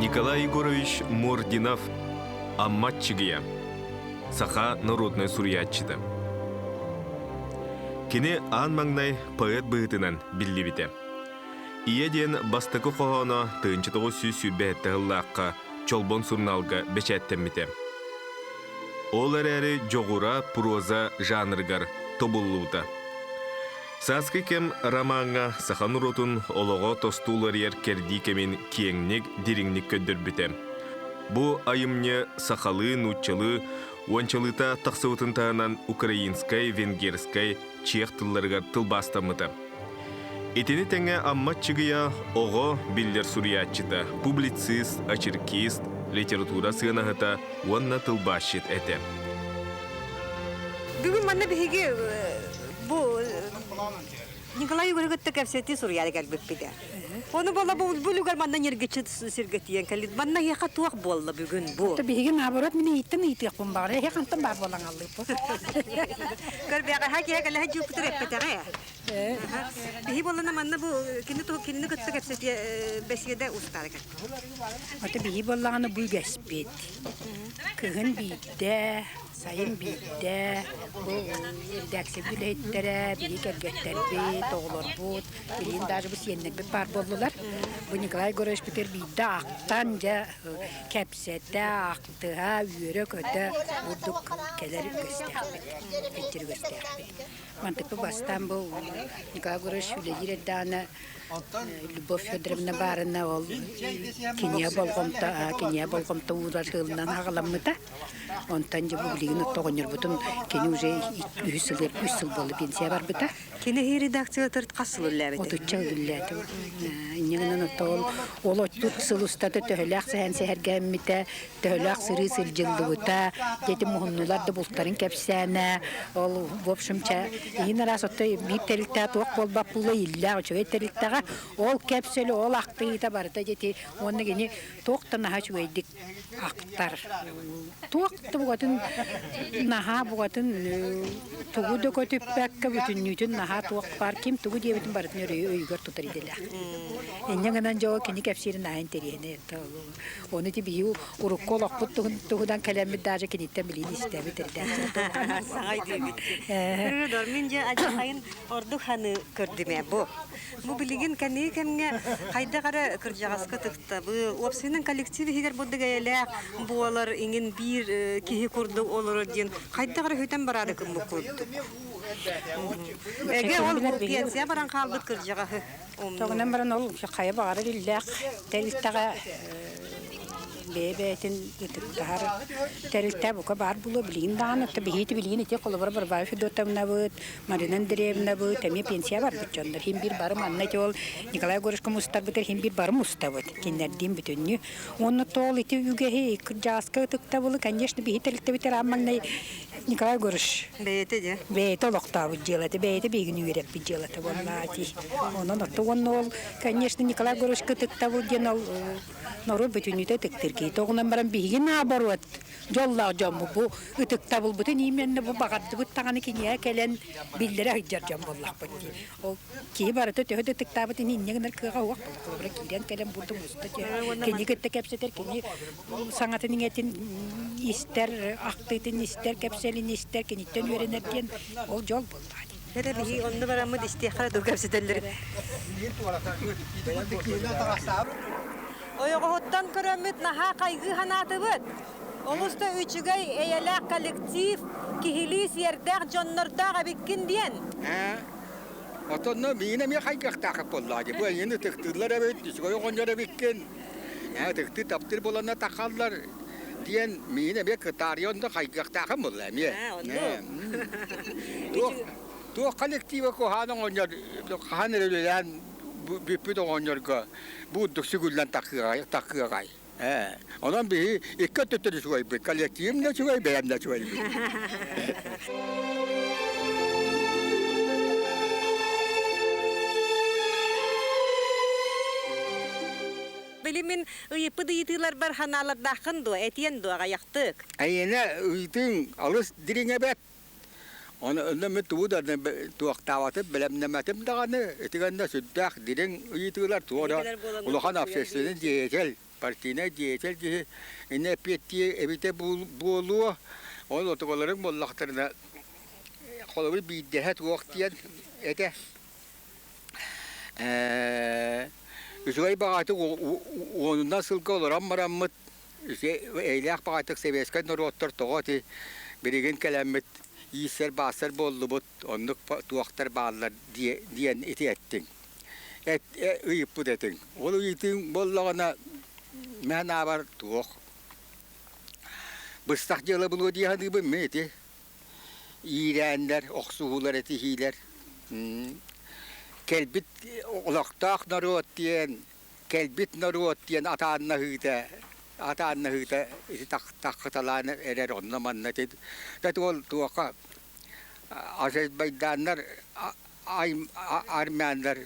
Николай Егорович Мординов Амма Чыгыйа, саха народнай суруйааччыта. Кини аан маҥнай поэт быһыытынан биллибитэ. Ийэ диэн бастакы хоһооно 1927 сыллаахха Чолбон сурунаалга бэчээттэммитэ. Ол эрээри дьоҕура проза жанрыгар тобуллубута. Сааскы кэм ромаҥҥа саха норуотун олоҕо тосту уларыйар кэрдии кэмин киэҥник, дириҥник көрдөрбүтэ. Бу айымньы сахалыы, нууччалыы уончалыыта тахсыбытын таһынан украинскай, венгерскэй, чех тылларыгар тылбаастаммыта. Итини тэҥэ Амма Аччыгыйа оҕо биллэр суруйааччыта, публицист, очеркист, литература сыанаһыта уонна тылбаасчыт этэ. Бүгүн манна биһиги бу Николай Егорович кытта кэпсэтии суруйаары кэлбиппит. Ону буола бу үлүгэр манна ньиргиччи сиргэ тиийэн кэллит. Манна эһиэхэ туох буолла бүгүн бу? Биһиги наоборот мин ыйыттан ыйытыахпын баҕар. Эһи хантан баар буолан аллыыппыт. Көрбэҕэһэ киһи кэлэһэ дьыыппытыр эппэтэҕэ. Биһи буоллана манна бу кини кинини кытта кэпсэтиэ бэсиэдэ устаары кэлбит. Ата биһи буоллаҕына бу үгэспит. Кыһын биирдэ Сайын биирдэ бу эрэдээксийэ үлэһиттэрэ, биһи кэргэттэрбит, оҕолорбут, билигин даже бу сиэннэрбит баар буоллулар. Бу Николай Егоровичпытыгар биирдэ ахтан, дьэ, кэпсэтэ, ахтыһа, үөрэ-көтө бурдук кэлэр үгэстээхпит, кэччир үгэстээхпит. Мантыкпы бастаан бу Николай Егорович үлэлиир эрдэҕинэ Любовь Федоровна баарына ол киниэ болҕомто киниэ болҕомто уурар тылынан аҕаламмыта. Онтон дьэ бу билигин оҕонньорбутун кини уже үһүс сыл үс сыл буолла пенсия барбыта. Кини редакциятыр хас сыл үллээбит? Отучча үллээтэ. Инньэ гынан отто ол ол отут сыл устата төһөлөөх сэһэн сэһэргээммитэ, төһөлөөх сырыы сылдьыллыбыта, дети муһуннулар да бултарын кэпсээнэ, ол в общем чэ иһин араас отто биир тэрилтэҕэ туох буолбат буолла иллээх үчүгэй тэрилтэҕэ ол кэпсэли ол ахтыыта барыта дети уонна кини туох да наһаа үчүгэйдик ахтар. Туох да букатын наһаа букатын тугу да көтүппэккэ бүтүннүүтүн наһаа туох баар ким тугу диэбитин барытын өйүгэр тутар идэлээх. Инньэ гынан дьэ ол кини кэпсиирин наһаа интэриэһинэй. Ону ити биһиги урукку олохпут туһунан кэлэммит даже киниттэн билиини истэбит Саҥа диэбит. Мин дьэ адьахайын ордук ханы көрдүм ээ бу. Бу билигин кэнники кэмҥэ хайдах эрэ кырдьаҕаска тыктабы, уопсайынан коллектив иһигэр бурдук эйэлээх буолар иҥин биир киһи курдук олорор диэн хайдах эрэ хүтэн бараары гыммыт курдук. Эгэ ол пенсия баран хаалбыт кырдьаҕаһы Тоҕунан баран ол хайа баҕарар иллээх тэрилтэҕэ бэйэ-бэйэтин ытыктаһар тэрилтэ бука баар буолуо билигин даҕаны биһиги билигин ити холобура Варвара Федотовнабыт Марина Андреевнабыт эмиэ пенсия барбыт дьоннор иһин биир бары манна ити ол Николай Егоровичка мустарбытыгар иһин биир бары мустабыт кинилэрдиин бүтүннүү уонна тоол ити үгэһи кырдьаҕаска ытыктабылы конечно биһи тэрилтэбитигэр аан маҥнай Николай Егорович бэйэтэ дьэ бэйэтэ олохтообут дьыалата бэйэтэ биһигини үөрэппит дьыалата буоллаҕа дии онон отто уонна ол конечно Николай Егоровичка ытыктабыл диэн ол норуот бүтүннүүтэ ытыктыыр киһи тоҕунан баран биһиги наоборот дьоллоох дьоммут бу ытыктабылбытын именно бу баҕардыбыт даҕаны киниэхэ кэлэн биллэрэ сылдьар дьон буоллахпыт дии ол киһи барыта төһө да ытыктаабытын инньэ гынар кыаҕа суох буолла киирэн кэлэн бурдук муста кини кытта кэпсэтэр кини саҥатын иҥэтин истэр ахтыытын истэр кэпсэлин истэр киниттэн үөрэнэр диэн ол дьол буоллаҕа дии Эрэ биһиги онно бараммыт истиэххэ дуу кэпсэтэллэр. Ойоҕоһуттан көрөммүт наһаа хайгыы санаатыбыт. Олус да үчүгэй, эйэлээх коллектив, киһилии сиэрдээх дьоннордоох эбиккин диэн. Отонно миигин эмиэ хайгыахтаах буоллаа дии. Бу эйигин ытыктыыллар эбит, үчүгэй оҕонньор эбиккин. Ытыктыы таптыыр буоланна тахаллар диэн миигин эмиэ кытаарыйа онно хайгыахтаахым буолла эмиэ. Туох туох коллектива куһаан оҕонньор хаһан эрэ үлэлээн бүппүт оҕонньорго бу урдук сүгүллэн тахыаҕай. Ээ, онон биһи икки өттүттэн үчүгэйбит, коллективым да үчүгэй, бэйэм да үчүгэйбит. Били мин ыйыппыт ыйытыыларбар ханаалардааххын дуо, этиэн дуо аҕыйахтык? Эйиэнэ ыйытыыҥ алыс дириҥ эбэт. Ону онно мин тугу да туохтаабатым, бэлэмнэммэтим даҕаны, ити гэннэ сүрдээх дириҥ ыйытыылар туора улахан общественный деятель. Партийнай деятель киһи иннэ эппиэттиэ эбитэ буолуо. Ол отугаларыҥ буоллахтарына холобур биирдэһэ туох диэн этэ. Үчүгэй баҕатык уонунан сылга олорон бараммыт эйэлээх баҕатык сэбиэскэй норуоттар тоҕо ити билигин кэлэммит ииссэр-баассар буоллубут, оннук туохтар бааллар диэн ити эттиҥ. Ыйыппыт этиҥ. Ол ыйытыыҥ буоллаҕына мин аабар туох быстах дьыала булуо дии саныыбын мин ити. Иирээннэр, охсуһуулар, этиһиилэр кэлбит олохтоох норуот диэн кэлбит норуот диэн атааннаһыыта атааннаһыыта ити таххыталаан эрэр онно-манна ити ол туохха азербайданнар армяннар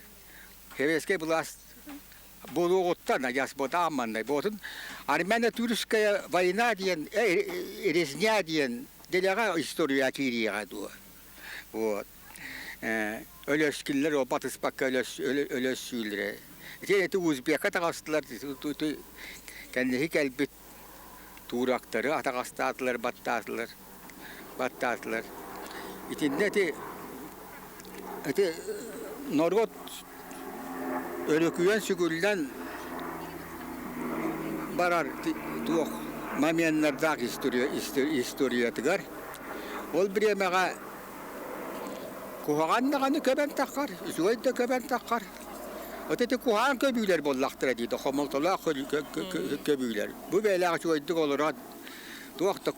советскай былаас буолуоҕуттан адьас бытаамманнай буотун армяно-тюркская война диэн резня диэн дэлэҕэ история киириэҕэ дуо вот өлөскүллэр батыспакка өлөссүүлэрэ ити эти узбекка таҕыстылар кэнниһи кэлбит туурактары атаҕастаатылар баттаатылар баттаатылар итиннэ ити ити норуот өрүкүйэн сүгүллэн барар туох моменнардаах историятыгар ол бириэмэҕэ куһаҕан даҕаны көбөн таххар үчүгэй да көбөн таххар вот ити куһаҕан көбүүлэр буоллахтара дии хомолтолоох көбүүлэр бу бэйэлээх үчүгэйдик олорон туох да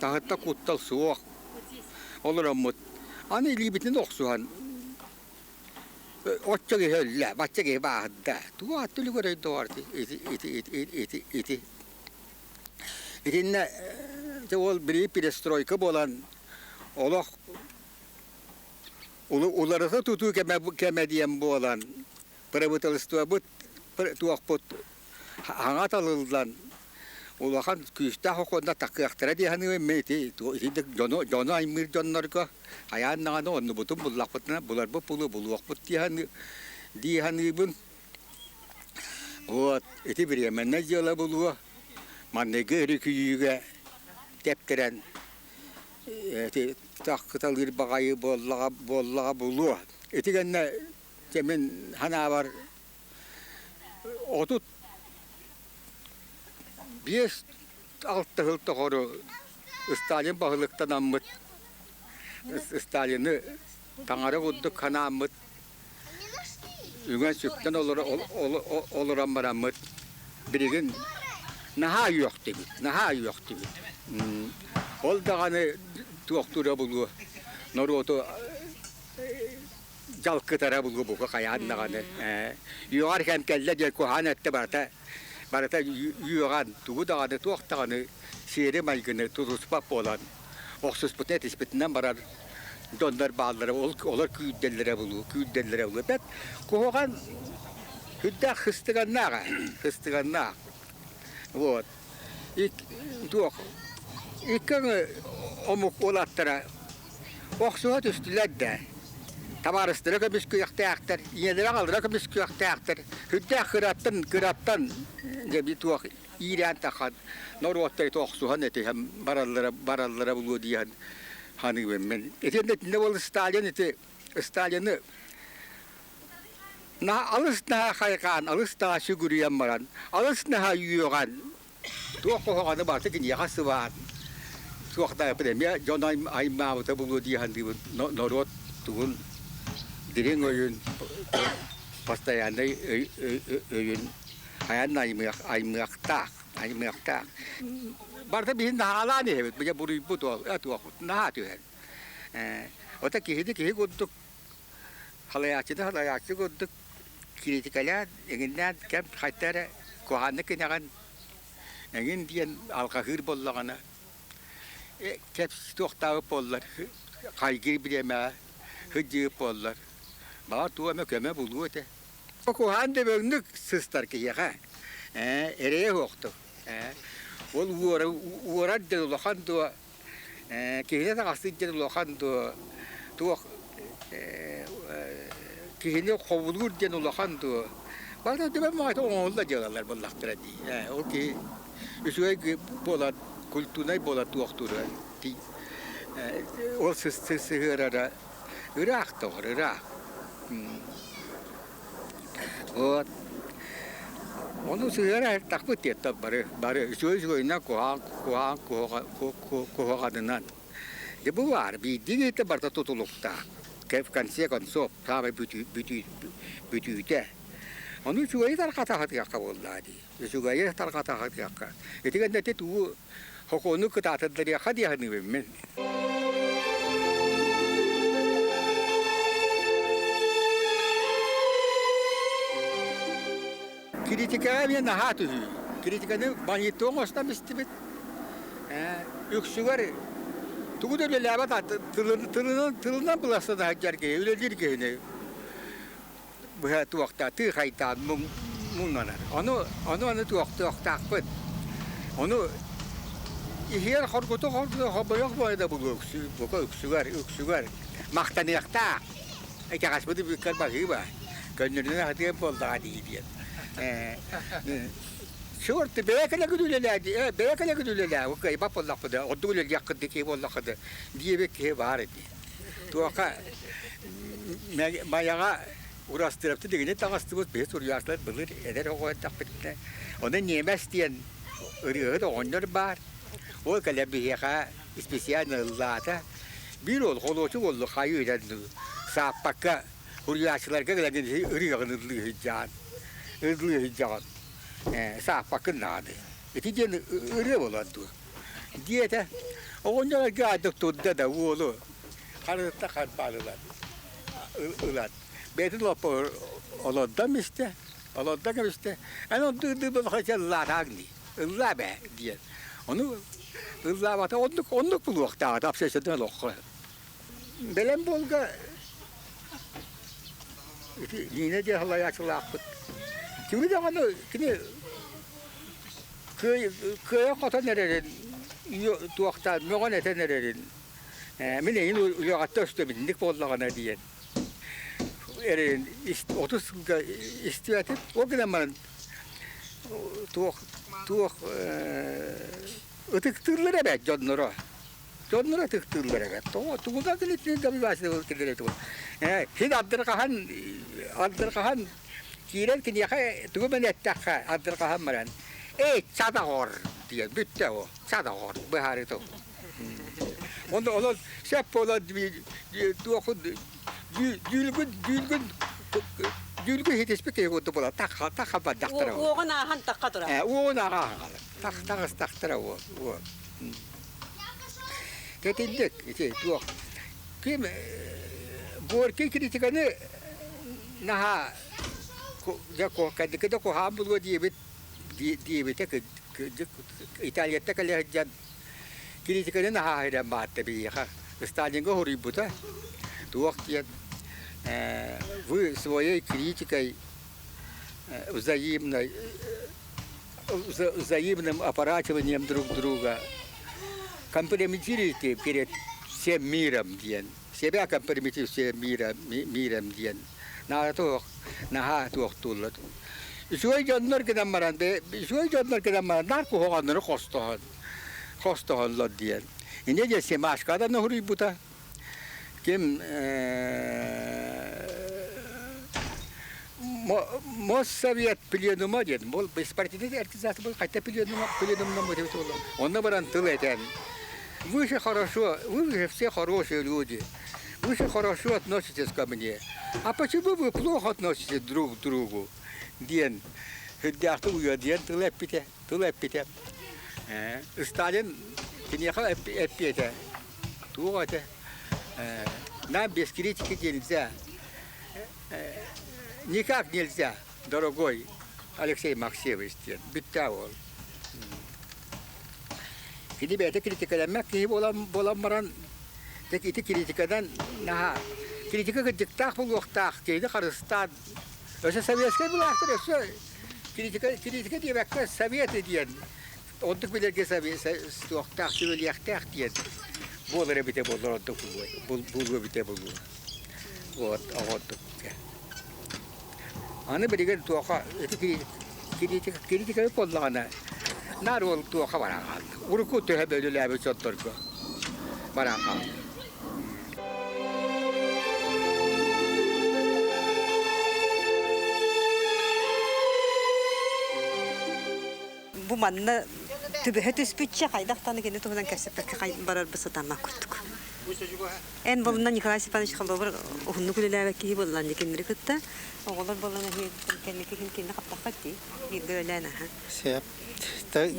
таһытта куттал суох олороммут аны илиибитин охсуһан оччо киһи өллө бачча киһи бааһырда тугу аттылыгар өйдөҕөр ити ити ити ити ити итиннэ ол били перестройка буолан олох уларыта тутуу кэмэ диэн буолан правительствобыт туохпут хаҥа талыллан улахан күүстээх окуонна такыахтара дии саныыбын мин ити итинник дьону дьону аймыыр дьоннорго хайаан даҕаны оннубутун буллахпытына буларбыт булуо булуохпут дии дии саныыбын вот ити бириэмэннэй дьыала булуо манныгы өрүкүйүүгэ тэптэрэн ити тахкыталыыр баҕайы буоллаҕа буоллаҕа булуо ити гэннэ дьэ мин санаабар 35-6 сыл тухары Сталин баһылыктанаммыт, Сталины таҥара курдук санааммыт, үҥэн-сүктэн олорон бараммыт, билигин наһаа үөхтүбүт, наһаа үөхтүбүт. Ол даҕаны туохтуура булуо, норуоту дьалкытара булгу бука хайаан даҕаны үөҕэр кэм кэллэ диэн куһаҕан өттө барыта барыта үөҕэн тугу даҕаны туох даҕаны сиэри майгыны тутуспат буолан охсуспутун этиспитинэн барар дьоннор бааллара олор күүрдэллэрэ булуу күүрдэллэрэ булуу бэт куһаҕан сүрдээх сыстыганнаах сыстыганнаах вот туох икки омук уолаттара охсуһа түстүлэр да табаарыстара көмүскүөхтээхтэр, ийэлэрэ аҕалара көмүскүөхтээхтэр. Сүрдээх кыраттан кыраттан дьэ туох иирээн таххан норуоттар ити охсуһан этиһэн бараллара бараллара булуо диэн саныыбын мин. Итиэннэ итиннэ буол Сталин ити Сталины наһаа алыс наһаа хайҕаан, алыс наһаа сүгүрүйэн баран, алыс наһаа үөҕэн Туох куһаҕаны барыта киниэхэ сыбаан, суохтаахпын эмиэ дьон аймаабыта буолуо дии саныыбын. Норуот тугун дириҥ өйүн, постояннай өйүн хайаан аймыахтаах, аймыахтаах. Барыта биһин наһаалаан иһэбит, бile буруйбут ол, туохпут наһаа түһэр. Ота киһини киһи курдук, халайааччыны халайааччы курдук кириитикэлээн, эҥиннээн кэм хайта эрэ куһаҕаннык инэҕин эҥин диэн алҕаһыыр буоллаҕына кэпс туохтаабыт буоллар хайгыыр бириэмэҕэ сылдьыыт буоллар баҕар туох эмэ көмө булуо этэ. Куһаҕан дөбөҥнүк сыстар киһиэхэ эрэйэ суохтук. Ол уорар диэн улахан дуо киһини таҥастыыр диэн улахан дуо туох киһини хобулуур диэн улахан дуо? Барыта түбэн маҕайта оҥоһулла дьыалалар буоллахтара дии. Ол киһи үчүгэй буолар, культурнай буолар туохтуура дии. Ол сыһыарара ыраах доҕор, ыраах. Вот. Ону сыһыара тахпыт диэттэр бары, бары үчүгэй үчүгэйинэн куһаҕан куһаҕан куһаҕанынан. Дьэ бу баар, биирдии киһитэ барыта тутулуктаах. В конце концов, саамай бүтүүтэ. Ону үчүгэйи тарҕата сатыахха буоллаа дии. Үчүгэйи тарҕата сатыахха. Ити гэннэ ити тугу сокуону кытаатыннарыахха дии саныыбын мин. Критикаҕа эмиэ наһаа түһүү. Критиканы манньыттыа оҥостон истибит. Үксүгэр тугу да үлэлээбэт тылынан тылынан быластана сылдьар киһи, үлэлиир киһини быһа туохта тыы хайтаан муҥнанар. Ону ону аны туохтаахпыт. Ону иһиэр хоргуту хоргуту хобойох бойда булуо үксүгэр үксүгэр махтаныахтаах. Итэҕэспити бүккэр баһыыба. Көннөрүнэн аһатыам буоллаҕа дии диэн. Чорт, бэйэ кэлэ күдүүлэлээ, бэйэ кэлэ күдүүлэлээ, кыайбат буоллахпыт, ордук үлэлиэххит киһи буоллаххыт диэбит киһи баар ити. Туоха Майаҕа урастырапты дигини таҕыстыбыт, биһи суруйааччылар былыр эдэр оҕо эрдэхпитинэ, ону ньиэмэс диэн ырыаһыт оҕонньор баар. Ол кэлэн биһиэхэ специально ыллаата. Биир ол холуочук уоллу хайыы сааппакка суруйааччыларга кэлэн ырыаҕын ыллыы сылдьаҕын, ыллыы сылдьаҕын. Сааппаккын наада. Ити диэн ырыа буолар дуо? Диэтэ. Оҕонньор аргыаайдык турда да уолу харытта харбаан ылан ылан бэйэтин лоппо олордон истэ, олордон кэбистэ. Эн онтуй болхойча ыллаатаҥ дии. Ыллаа бээ диэн. Ону ыллаабата оннук оннук булуохтааҕа общественнай олоххо. Бэлэм буолга ити Нина диэн салайааччылаахпыт. Кими даҕаны кини кыайан-хотон эрэрин, туохтаан мөҕөн этэн эрэрин мин эйин үлэҕиттэн өстөм итинник буоллаҕына диэн эрэрин 30 сылга истибэтим. Ол гынан баран туох туох ытыктыыллар эбээт дьонноро. Дьонноро ытыктыыллар эбээт. Тоҕо тугуна килитин добиваться килер тугу. Син ардырҕаһан ардырҕаһан киирэн киниэхэ тугу мен эттэххэ ардырҕаһан баран эй чадаҕор диэн бүттэ о чадаҕор быһаарыы тыл. Онно онон сөп буолан туохун дүүлгүн дүүлгүн дүүлгү хитиспит киһи курдук буолар тахха тахха бардахтара. Уоҕун ааһан тахха турар. Уоҕун ааһан тах таҕыстахтара уо уо. Кэтиллик ити туох ким Горький критиканы наһаа дьэ кэнники да куһаҕан буолуо диэбит диэбитэ кырдьык Италияттан кэлэ сылдьан критиканы наһаа иһирэн баатта биһиэхэ Сталинга суруйбута туох диэн вы своей критикой взаимной взаимным опорачиванием друг друга компрометируете перед всем миром диэн себя компрометируете всем миром миром диэн наһаа туох наһаа туохтууллар үчүгэй дьоннор гынан баран үчүгэй дьоннор гынан баран наар куһаҕаннары хостоһон хостоһоллор диэн инньэ диэн Семашкадан уһуруйбута ким Моссовет пленума диэн бұл беспартийный организация был хотя пленума пленумна Онно баран тыл этэн вы же хорошо вы же все хорошие люди вы же хорошо относитесь ко мне а почему вы плохо относитесь друг к другу диэн сүрдээхтик уйа диэн тыл эппитэ тыл эппитэ Сталин киниэхэ эппиэтэ туох этэ нам без критики нельзя никак нельзя дорогой Алексей Максимович диэн бүттэ ол кини бэйэтэ критикалэммэт киһи буолан буолан баран ити критикадан наһаа критика кырдьыктаах буолуохтаах киһини харыстаан өссө советскай былаастар өссө критика критика диэбэккэ совет диэн Ордук билэргэ суохтаах, сүбэлиэхтээх диэн буолар эбитэ буоллар ордук буолуо эбитэ буолуо. Вот, оҕордук. Аны билигин туоха ити критика критика буоллаҕына наар ол туоха баран хаалла. Урукку төһө бөлүлээбит сотторго баран хаалла. Бу манна түбэһэ түспүтчэ хайдах таны кини туһунан кэпсэппэккэ барарбыт сатаммат курдук. Эн болунна Николай Степанович холобур уһуннук үлэлээбэт киһи буоллан кинилэри кытта оҕолор буолан кэнники кин кинини хаптахха дии бииргэ үлэлээн аха. Сөп.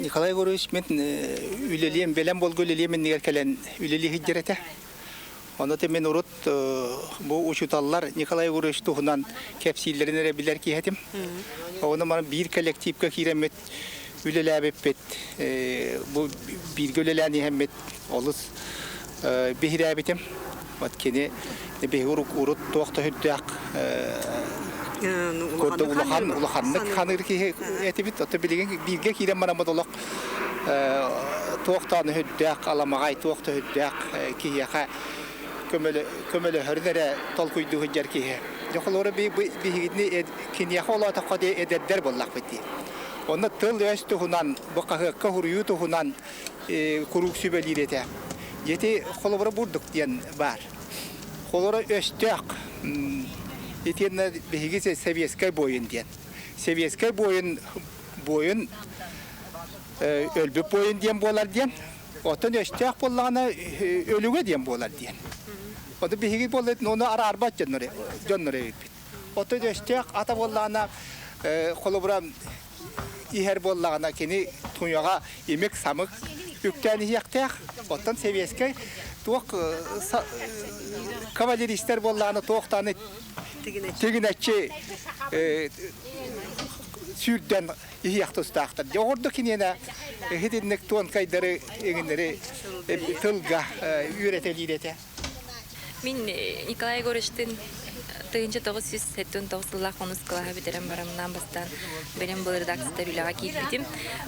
Николай Егорович мен үлэлиэм бэлэм болго үлэлиэм иннигэр кэлэн үлэлии сылдьар этэ. Ону мен урут бу учууталлар Николай Егорович туһунан кэпсииллэрин эрэ билэр киһи этим. Ону маны биир коллективка киирэммит үлэлээбиппит бу бииргэ үлэлээн иһэммит олус биһирээбитим. Вот кини биһи урут туох да үрдээх курдук улахан улаханнык ханыыр киһи этибит. Ото билигин бииргэ киирэн бараммыт олох туох даҕаны үрдээх аламаҕай туох да үрдээх киһиэхэ көмөлөһөрүн эрэ толкуйдуу сылдьар киһи. Дьэ холобура биһигини киниэхэ олоотоххо дии эдэрдэр буоллахпыт дии. Онно тыл-өс туһунан, бу хаһыакка суруйуу туһунан куруук сүбэлиир этэ. Ити холобура бурдук диэн баар. Холобура өстөөх итиэннэ биһиги сэбиэскэй буойун диэн. Сэбиэскэй буойун буойун өлбүт буойун диэн буолар диэн. Оттон өстөөх буоллаҕына өлүгэ диэн буолар диэн. Ону биһиги буолла ону араарбат дьоннор дьоннор эбиппит. Оттон өстөөх ата буоллаҕына холобура иһэр буоллаҕына кини туйаҕа имик-самык үктээн иһиэхтээх. Оттон сэбиэскэй туох кавалеристар буоллаҕына туох даҕаны тигинэччи сүүрдэн иһиэх тустаахтар. Дьэ оҕордо киниэнэ итинник туонкайдары иҥиннэри тылга үөрэтэлиир этэ. Мин Николай Егоровичтыын 1979 сыллаах онус кылааһы бүтэрэн барамнаан бастаан бэлэм был редакциятыгар үлэҕэ киирбитим.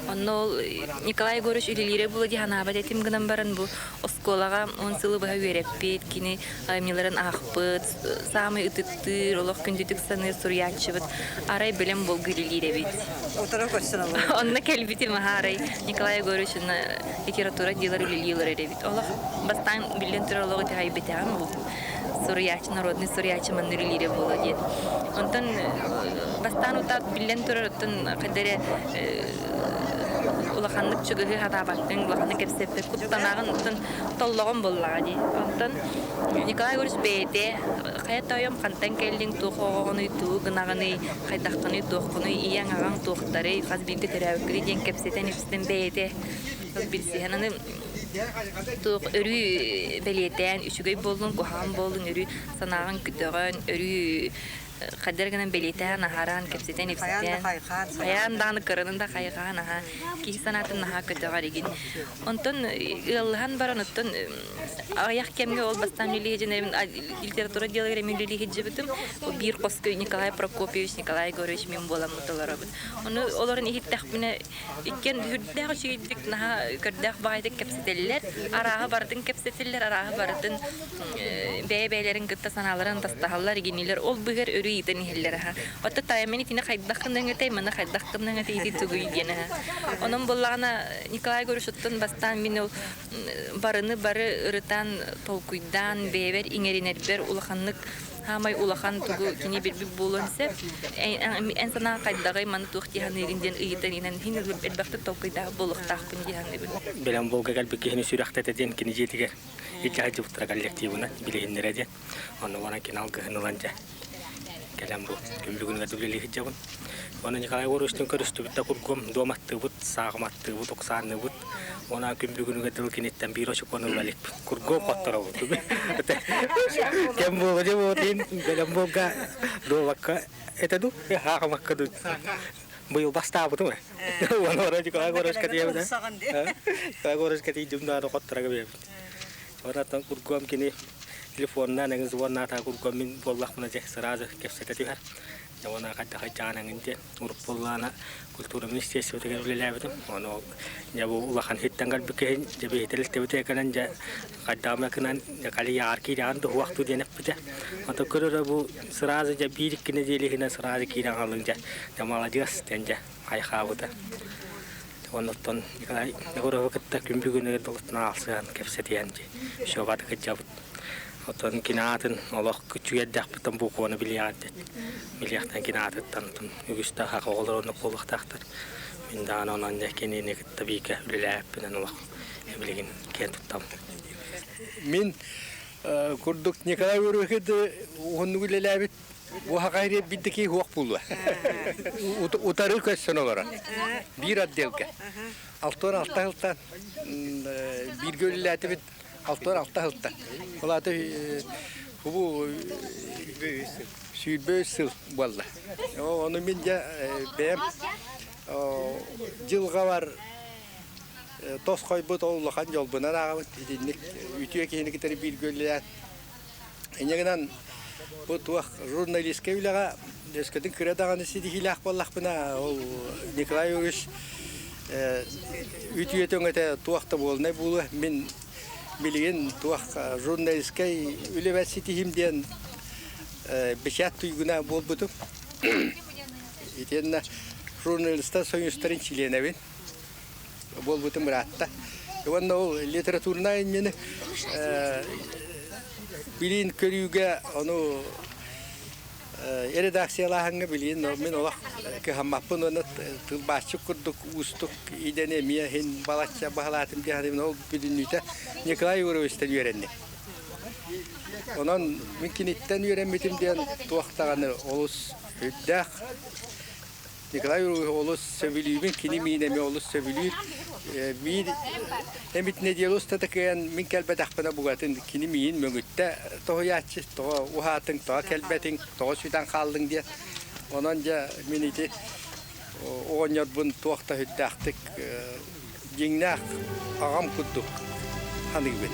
Онно ол Николай Егорович үлэлиирэ буолуо дии санаабат этим гынан баран бу оскуолаҕа 10 сылы быһа үөрэппит, кини айымньыларын аахпыт, саамай ытыктыыр, олох күндүтүк саныыр суруйааччыбыт арай бэлэм буолга үлэлиир эбит. Утары көрсөн олорор. Онно кэлбитим аһа арай Николай Егорович литература отделар үлэлии олорор эбит. Олох бастаан биллэн турар олоҕу итэҕэйбэтэҕим бу суруйааччы, народный суруйааччы манна үлэлиирэ буолуо диэн. Онтон бастаан утаат биллэн турар оттон хайда эрэ улаханнык чугаһыы сатаабаккын, улаханнык кэпсэппэт куттанаҕын, оттон толлоҕун буоллаҕа дии. Онтон Николай Егорович бэйэтэ хайа тойом хантан кэллиҥ, туох оҕоҕунуй, тугу гынаҕыный, хайдаххыный, туоххунуй, ийэҥ, аҕаҥ туохтарый, хас бииргэ төрөөбүккүнүй диэн кэпсэтэн-ипсэтэн бэйэтэ билсиһэн аны туох өрүү бэлиэтээн үчүгэй буоллун, куһаҕан буоллун өрүү санааҕын көтөҕөн, өрүү хайдах гынан бэлиэтээн аһаран, кэпсэтэн-ипсэтэн, хайаан даҕаны кыранын да хайҕаан аһа киһи санаатын наһаа көтөҕөр игин. Онтон ыаллаһан баран оттон аҕыйах кэмҥэ ол бастаан үлэлиһи литература отделыгар эмиэ үлэлии сылдьыбытым. Биир хоско Николай Прокопьевич, Николай Егорович мин буоламмыт олоробут. Ону олорон иһиттэхпинэ иккиэн сүрдээх үчүгэйдик наһаа көрдөөх баҕайытык кэпсэтэллэр. Арааһы барытын кэпсэтэллэр, арааһы барытын бэйэ-бэйэлэрин кытта санааларын атастаһаллар, игинилэр ол быһыар өрүү ыытан иһэллэр аһа. Оттон таайаммын итини хайдах гыныҥ этэй, маны хайдах гыныҥ этэй ити тугуй диэн аһа. Онон буоллаҕына Николай Егорович бастаан мин ол барыны бары ырытан, толкуйдаан, бэйэбэр иҥэринэрбэр улаханнык Хаамай улахан тугу кини билбит буолуон сөп. Эн санааҥ хайдаҕый, маны туох дии саныыгын диэн ыйытан иһэн иһин элбэхтик толкуйдаах буолуохтаахпын дии саныыбын. Бэлэм буолга кэлбит киһини сүрэхтэтэ диэн кини дьиэтигэр илдьэ сылдьыбыттара коллективынан билиһиннэрэ диэн. Онно баран кини алгыһын ылан дьэ кэлэн бу күн бүгүнүгэр үлэлии сылдьабын. Уонна Николай Егоровичтыын көрүстүбүт да кургум дуоматтыыбыт, сааҕыматтыыбыт, уксаанныыбыт. Уонна күн бүгүнүгэр дылы киниттэн биир очукуону ыла иликпин. Кургуом хотторобут. Кэм буола дьэ буолтин бэлэм буолга дуобакка этэ ду хаахымакка ду быйыл бастаабытым э. Уонна ора Николай Егоровичка тиийэбит. Николай Егоровичка тиийдим даҕаны хотторого биэбит. Онтон кургуом кини телефоннаан эҥин звоннаата кургуом мин буоллахпына дьэ сразу кэпсэтэ түһэр. Уонна хайдах дьаанаңын диэн уруккуллаана культура министерствотыгар үлэлээбитим. Ону дьэ бу улахан хиттэн кэлбит киһи дьэ биһитэлтэбитэ кэлэн дьэ хайдаҕына кынан дьэ калияҕар киирэҕин дуһуохтуу диэн эппитэ. Ото көрөрө бу сразу дьэ биир икки нэдиэлэ иһинэн сразу киирэн хааллыҥ дьэ дьэ маладьыас диэн дьэ хайхаабыта. Оннуттан Николай Егоровы кытта күн бүгүнүгэр долутун аалсыһан кэпсэтиһэн дьэ все баты кыдьабыт. Оттон кини аатын олох күчүгэрдэхпиттэн букваны билиэҕин диэн. Билиэхтэн кини аатыттан үгүс да саха оҕолоро оннук буолуохтаахтар. Мин даҕаны онон дьэ кинини кытта бииргэ үлэлээбиппинэн олох билигин киэн туттабын. Мин курдук Николай Егорович уһуннук үлэлээбит Бу хахайры биддики хуох буолуо. Утары көссөн олорор. Биир отделга. Алтан алта хылтан бииргэ үлэлээтибит алтан алта хылтан. Ол аата бу сүүрбэ сыл буолла. Ону мин дьэ бэйэм дьылҕабар тосхойбут ол улахан дьолбунан ааҕабыт. Итинник үтүө киһини кытары бииргэ үлэлээн Инньэ гынан бу туох журналистскай үлэҕэ өскөтүн кыра даҕаны ситиһиилээх буоллахпына, ол Николай Юрьевич үтүө өҥөтө туох да буолунай буолуо. Мин билигин туох журналистскай үлэбэр ситиһиим диэн бэчээт туйгуна буолбутум. Итиэннэ журналистар союзтарын чилиэнэбин. Буолбутум ыраатта. Уонна ол литературнай иннини билиин көрүүгэ ону редакциялааһыҥҥа билиин мин олох кыһаммаппын уонна тылбаасчыт курдук уустук идэни эмиэ иһин балачча баһылаатым диэн ол бүтүннүүтэ Николай Егоровичтан үөрэнним. Онон мин киниттэн үөрэммитим диэн туох даҕаны олус үрдээх Николай Юрьевич олус сөбүлүүбүн, кини миин эмиэ олус сөбүлүүр. Биир эмит нэдиэлэ устата кыайан мин кэлбэтэхпинэ бугатын кини миин мөҥүттэ тоһуйааччы, тоҕо уһаатыҥ, тоҕо кэлбэтиҥ, тоҕо сүтэн хааллыҥ диэн. Онон дьэ мин ити оҕонньорбун туох да сүрдээхтик дьиҥнээх аҕам курдук саныыбын.